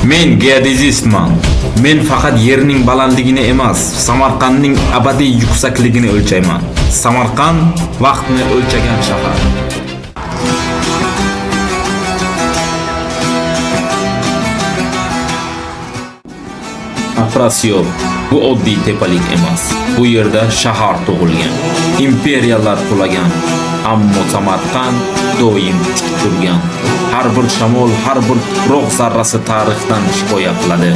Men geodezistman. Men faqat yerning balandligini emas, Samarqandning abadiy yuksakligini o'lchayman. Samarqand vaqtni o'lchagan shahar. Afrasiyob bu oddiy tepalik emas. Bu yerda shahar tug'ilgan, imperiyalar qulagan, ammo Samarqand doim tik turgan. Har bir shamol, har bir tuproq zarrasi tarixdan hikoya qiladi.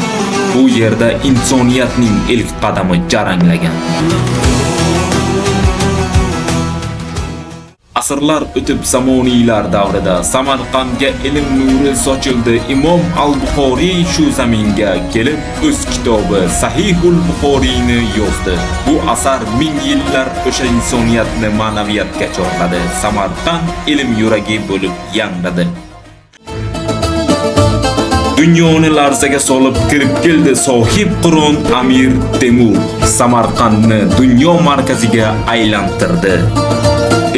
Bu yerda insoniyatning ilk qadami jaranglagan. Asrlar o'tib Samoniylar davrida Samarqandga ilm nuri sochildi. Imom al-Buxoriy shu zaminga kelib o'z kitobi Sahihul Buxoriyni yozdi. Bu asar ming yillar o'sha insoniyatni ma'naviyatga chorladi. Samarqand ilm yuragi bo'lib yangradi. Dunyoni larzaga solib kirib keldi sohib Qiron Amir Temur. Samarqandni dunyo markaziga aylantirdi.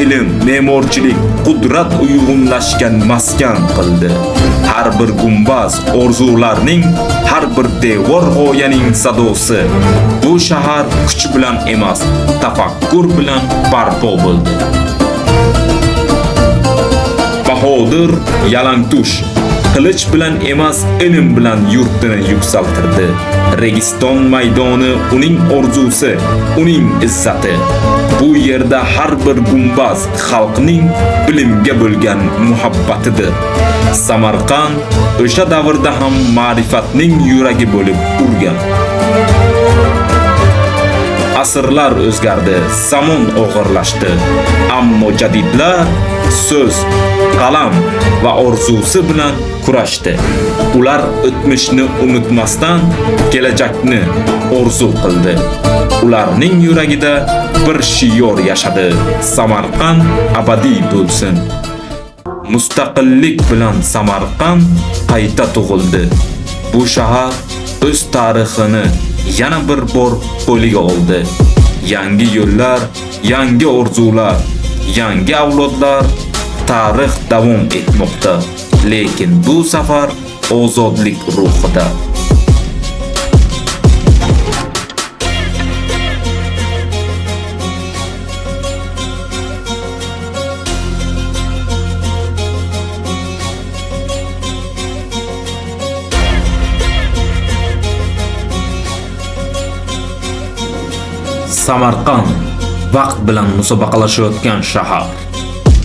Ilm, me'morchilik, qudrat uyg'unlashgan maskan qildi. Har bir gumbaz orzularning, har bir devor g'oyaning sadosi. Bu shahar kuch bilan emas, tafakkur bilan barpo bo'ldi. Bahodir Yalangtush qilich bilan emas, ilm bilan yurtini yuksaltirdi. Registon maydoni uning orzusi, uning izzati. Bu yerda har bir gumbaz xalqning bilimga bo'lgan muhabbatidir. Samarqand o'sha davrda ham ma'rifatning yuragi bo'lib urgan. Asrlar o'zgardi, zamon og'irlashdi. Ammo jadidlar so'z, qalam va orzusi bilan kurashdi. Ular o'tmishni unutmasdan kelajakni orzu qildi. Ularning yuragida bir shior yashadi: Samarqand abadiy bo'lsin. Mustaqillik bilan Samarqand qayta tug'ildi. Bu shahar o'z tarixini yana bir bor qo'liga oldi. Yangi yo'llar, yangi orzular, yangi avlodlar, tarix davom etmoqda. Lekin bu safar ozodlik ruhida. Samarqand vaqt bilan musobaqalashayotgan shahar.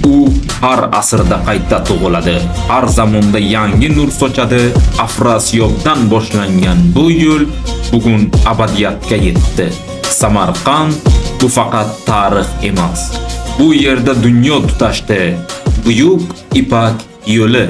U har asrda qayta tug'iladi, har zamonda yangi nur sochadi. Afrasiyobdan boshlangan bu yo'l bugun abadiyatga yetdi. Samarqand bu faqat tarix emas. Bu yerda dunyo tutashdi. Buyuk Ipak yo'li.